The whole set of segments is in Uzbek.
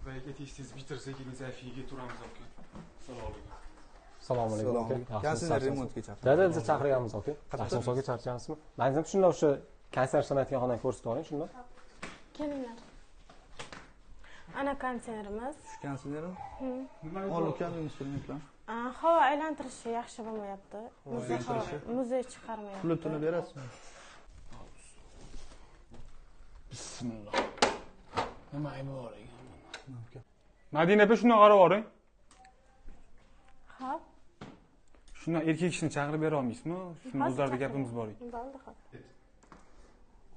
Aka, tez-tez bitirsak, keyin zafiga turamiz aka. Assalomu alaykum. Assalomu alaykum aka. Konseyner remontga chaqirgan. Dada, bizni chaqirganmiz aka. Yaxshimisiz aka, charchayapsizmi? Manzil shunday o'sha konseyner ishlanadigan xonani ko'rsatib oling shunday. Kelinglar. Ana konseynerimiz. Shu konseynermi? Ol ukam instrumentlar. Havo aylantirishi yaxshi bo'lmayapti. Muzey chiqarmayapti. Pulini berasizmi? Bismillah. Nima aybi bor ekan? Madina opa, shundan qarab oling. Xo'p. Shundan erkak kishini chaqirib bera olmaysizmi? Shuni o'zlarida gapimiz bor ekan. Bo'ldi, xo'p.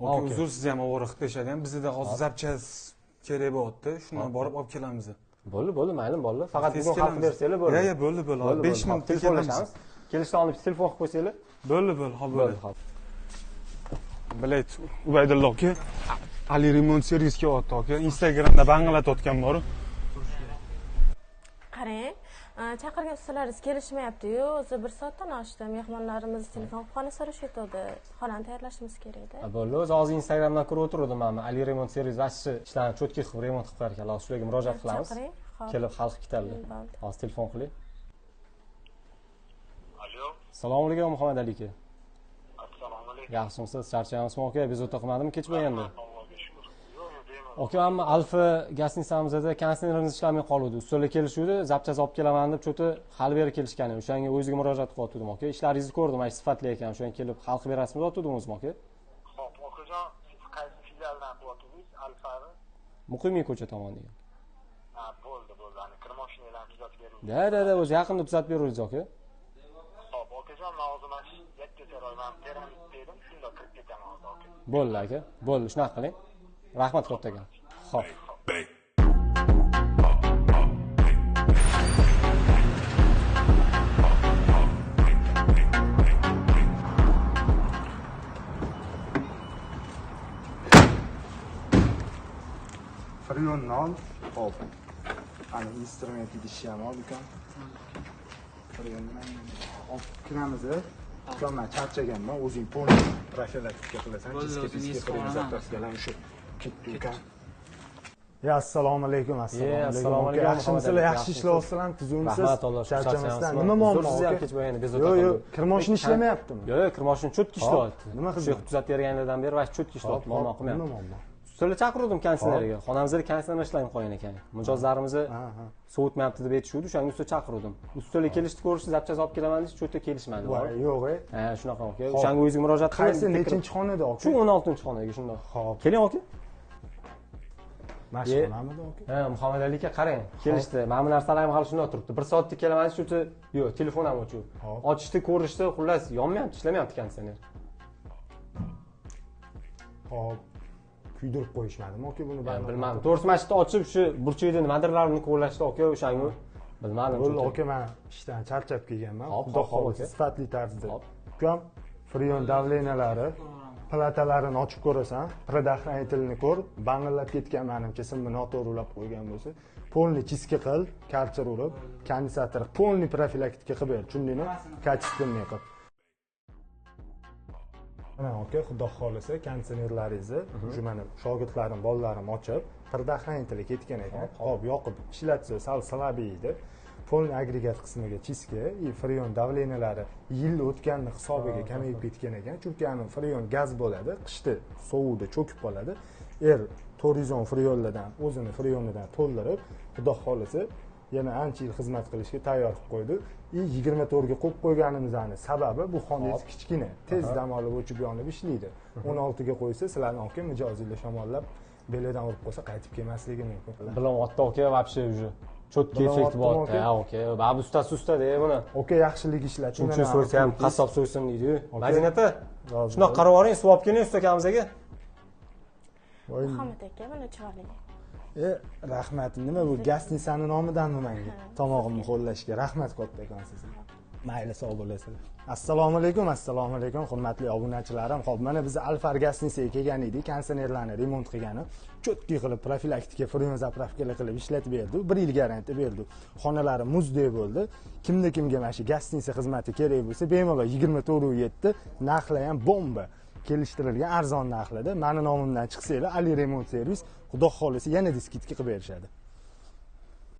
Aka, uzr, siz ham ovora qilib tashladi ham. Bizda hozir zapchast kerak bo'lyapti. Shundan borib olib kelamiz. Bo'ldi, bo'ldi, mayli, bo'ldi. Faqat bugun xalq bersanglar bo'ldi. Ya, bo'ldi, bo'ldi. 5 minut telefonlashamiz. Kelishdan olib telefon qilib qo'ysanglar. Bo'ldi, bo'ldi, hop bo'ldi. Bilayt, Ubaydulloh aka, Ali Remont servis kelyapti aka. Instagramda bang'latayotgan bor. Qarang, chaqirgan ustalaringiz kelishmayapti-yu, o'zi 1 soatdan oshdi. Mehmonlarimiz telefon qilib xona so'rashyapti. Xonani tayyorlashimiz kerak edi. Bo'ldi, o'zi hozir Instagramdan ko'rib o'tirdim men. Ali Remont servis vashshi ishlarni cho'tki qilib remont qilib qo'yar ekanlar. Hozir shularga murojaat qilamiz. Kelib hal qilib ketadilar. Hozir telefon qiling. Alo. Assalomu alaykum Muhammad Ali aka. Assalomu alaykum. Yaxshimisiz? Charchayapsizmi aka? Bezovta qilmadimmi kech bo'lganda? Aka, amma Alfa gaznisamizda konseynerimiz ishlamay qoluvdi. Ustalar kelishuvdi, zapchast olib kelaman deb cho'ti hali beri kelishgan yo'q. O'shanga o'ziga murojaat qilyotgandim aka. Ishlaringizni ko'rdim, ay sifatli ekan. O'shanga kelib hal qilib berasizmi deyotgandim o'zim aka. Xo'p, okajon, siz qaysi filialdan qilyapsiz? Alfani? Muqimiy ko'cha tomon degan. Ha, bo'ldi, bo'ldi. Ana kir mashinalarni tuzatib beruvdik. Da, o'zi yaqinda tuzatib beruvdik aka. Xo'p, okajon, men hozir mana shu Yakkasaroy, men piramid dedim, shunda kirib ketaman hozir aka. Bo'ldi aka, bo'ldi, shunaqa qiling. Rahmat kattakon. Xo'p. Freonni ol. Xo'p. Ana instrument idishni ham ol ukam. Freonni olib kiramiz. Ukam, men charchaganman, o'zing polni profilaktika qilasan, chiska freon zapchastkalar o'sha ketdi ukam. Ya, assalomu alaykum, assalomu alaykum. Yaxshimisizlar, yaxshi ishlayapsizlarmi, tuzukmisiz? Rahmat, Alloh charchamasdan. Nima muammo? Siz ham kech bo'lganda bezovta qildim. Yo'q, yo'q, kir mashina ishlamayaptimi? Yo'q, yo'q, kir mashina cho'tki ishlayapti. Nima qilib tuzatib berganlardan beri vash cho'tki ishlayapti, muammo qilmayapti. Nima muammo? Ustalar chaqirdim konseynerga. Xonamizda konseyner ishlamay qolgan ekan. Mijozlarimizni sovutmayapti deb aytishuvdi, o'shanga usta chaqirdim. Ustalar kelishdi, ko'rishdi, zapchast olib kelaman deb cho'tda kelishmadi. Voy, yo'q, Ha, shunaqa aka. O'shanga o'ziga murojaat qildim. Qaysi nechinchi xonada aka? Shu 16-xonaga shundoq. Xo'p. Keling aka. Mana shu xonamidi aka? Ha, Muhammad Ali aka qarang, kelishdi. Mana bu narsalar ham hali shundoq turibdi. 1 soatda kelaman shu yo'q, telefon ham o'chib. Ochishdi, ko'rishdi, xullas yonmayapti, ishlamayapti konseyner. Xo'p. Kuydirib qo'yishmadimi aka buni? Bilmadim. To'g'risi mana shu yerda ochib, shu burchakda nimadirlarni ko'rlashdi aka, o'shanga bilmadim. Bo'ldi aka, men ishdan charchab kelganman. Xudo xohlasa sifatli tarzda. Ukam, freon davleniyalari, platalarini ochib ko'rasan, предохранительni ko'r, bang'illab ketgan menimcha, simni noto'g'ri ulab qo'ygan bo'lsa, polni chiska qil, karcher urib, kondensator polni profilaktika qilib ber, tushundingmi? Качественный qilib. Mana aka, xudo xohlasa konditsionerlaringizni shu mana shogirdlarim, bolalarim ochib, предохранитель ketgan ekan. Hop, yoqib ishlatsa sal slabiy edi. Polni agregat qismiga chiska и freon davleniyalari yil o'tganini hisobiga kamayib ketgan ekan. Chunki ana freon gaz bo'ladi, qishda sovuqda cho'kib qoladi. R410 freonlardan, o'zini freonidan to'ldirib, xudo xohlasa yana ancha yil xizmat qilishga tayyor qilib qo'ydi. И 24 ga qo'yib qo'yganimizni sababi bu xonangiz kichkina, tez dam olib o'chib yonib ishlaydi. 16 ga qo'ysa, sizlarni aka mijozinglar shamollab belidan urib qolsa qaytib kelmasligi mumkin. Bilyapti aka, вообще уже cho'tki effekt bo'lyapti. Ha, aka, babu ustasi usta-da buni. Aka, yaxshilik ishlating. Chunki so'ysa ham qassob so'ysin deydi-yu. Madina opa, shundoq qarab oling, suv olib keling usta akamizga. Muhammad aka, mana chiroyli. Rahmat. Nima bu gaznisani nomidanmi menga? Tomog'imni ho'llashga. Rahmat kattakon sizga. Mayli, sog' bo'lasizlar. Assalomu alaykum, assalomu alaykum hurmatli obunachilarim. Xo'p, mana biz Alfar gaznisaga kelgan edik, konditsionerlarni remont qilgani, cho'tki qilib profilaktika freon zapravkalar qilib ishlatib berdi. 1 yil garantiya berdi. Xonalari muzdek bo'ldi. Kimda kimga mana shu gaznisa xizmati kerak bo'lsa, bemalol 24/7, narxlar ham bomba. Kelishtirilgan arzon narxlarda. Meni nomimdan chiqsanglar, Ali Remont servis, xudo xohlasa yana disketga qilib berishadi.